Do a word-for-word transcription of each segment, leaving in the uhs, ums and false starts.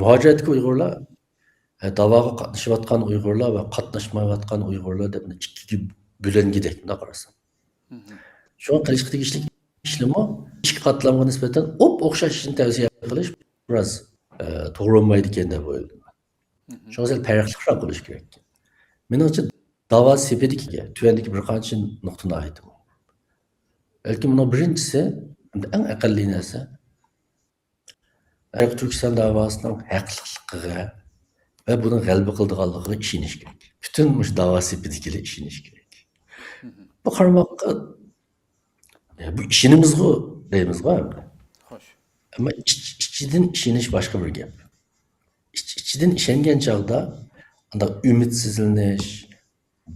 مۇھاجىرەتتىكى ئۇيغۇرلار، ئە، داۋاغا قاتنىشىۋاتقان ئۇيغۇرلار ۋە قاتناشمايۋاتقان ئۇيغۇرلار دەپ ئىككىگە بۆلۈنگۈدەك، مۇنداق قارىسام. مم. شۇڭا قىلىشقا تېگىشلىك ئىشنىمۇ ئىككى قاتلامغا نىسبەتەن ئوپئوخشاش ئىشنى تەۋسىيە قىلىش بىراز، ئە، توغرا بولمايدىكەن دەپ ئويلايمەن. مم. شۇڭا سەل پەرقلىقراق بولۇشى كېرەك. مېنىڭچە، داۋا سېپىدىكى تۆۋەندىكى بىر قانچە نۇقتا ناھايىتى مۇھىم. بەلكى بۇنىڭ بىرىنچىسى، ئەڭ ئەقەللىي نەرسە، شەرقىي تۈركىستان داۋاسىنىڭ ھەقلىقلىقىغا ۋە بۇنىڭ غەلىبە قىلىدىغانلىقىغا ئىشىنىش كېرەك. پۈتۈن مۇشۇ داۋا سېپىدىكىلەر ئىشىنىش كېرەك. بۇ قارىماققا، يا، بۇ ئىشىنىمىزغۇ دەيمىزغۇ ئەمدى. خوش. ئەمما ئىچ-، ئىچىدىن ئىشىنىش باشقا بىر گەپ. ئىچ-، ئىچىدىن ئىشەنگەن چاغدا ئانداق ئۈمىدسىزلىنىش،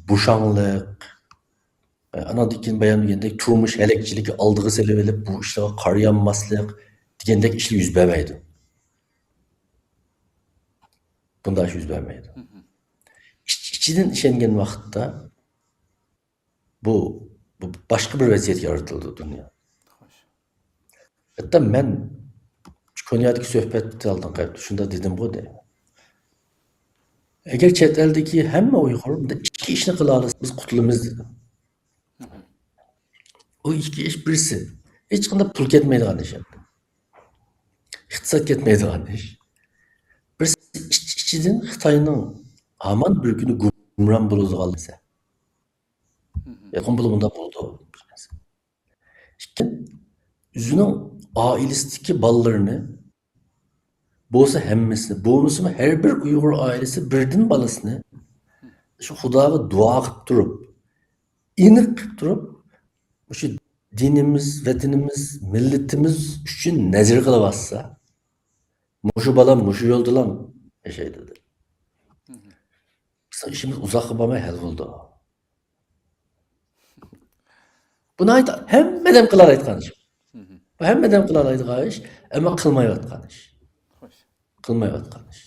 بوشاڭلىق، ئاناندىن كېيىن بايان دېگەندەك تۇرمۇش ھەلەكچىلىكى ئالدىغا سېلىۋېلىپ، بۇ ئىشلارغا قارىيالماسلىق دېگەندەك ئىشلار يۈز بەرمەيدۇ. بۇنداق ئىش يۈز بەرمەيدۇ. مم. ئىچ-، ئىچىدىن ئىشەنگەن ۋاقىتتا بۇ، بۇ باشقا بىر ۋەزىيەت يارىتىلىدۇ دۇنيا. خوش. ھەتتا مەن كونيادىكى سۆھبەت ئالدىنقى ھەپتە شۇنداق دېدىمغۇ دەيمەن. ئەگەر چەت ئەلدىكى ھەممە ئۇيغۇر بۇنداق ئىككى ئىشنى قىلالىسا، بىز قۇتۇلىمىز دېدىم. مم. ئۇ ئىككى ئىش بىرسى، ھېچقانداق پۇل كەتمەيدىغان ئىش ئەمدى. ئىقتىساد كەتمەيدىغان ئىش. بىرسى ئىچ-، ئىچىدىن خىتاينىڭ ھامان بىر كۈنى گۇمران بولىدىغان نەرسە. مم. ياقىن بولۇپ مۇنداق بولىدۇ. ئىككى، ئۆزىنىڭ ئائىلىسىدىكى بالىلىرىنى بولسا ھەممىسىنى، بولمىسىمۇ ھەر بىر ئۇيغۇر ئائىلىسى بىردىن بالىسىنى شۇ خۇداغا دۇئا قىلىپ تۇرۇپ، ئېنىق قىلىپ تۇرۇپ، مۇشۇ دىنىمىز، ۋەتىنىمىز، مىللىتىمىز ئۈچۈن نەزىر قىلىۋاتسا، مۇشۇ بالام مۇشۇ يولدىلا ياشايدۇ دەپ. مم. بىزنىڭ ئىشىمىز ئۇزاققا بارماي ھەل بولىدۇ. بۇ ناھايىتى ھەممە ئادەم قىلالايدىغان ئىش. مم. بۇ ھەممە ئادەم قىلالايدىغان ئىش، ئەمما قىلمايۋاتقان ئىش. خوش. قىلمايۋاتقان ئىش.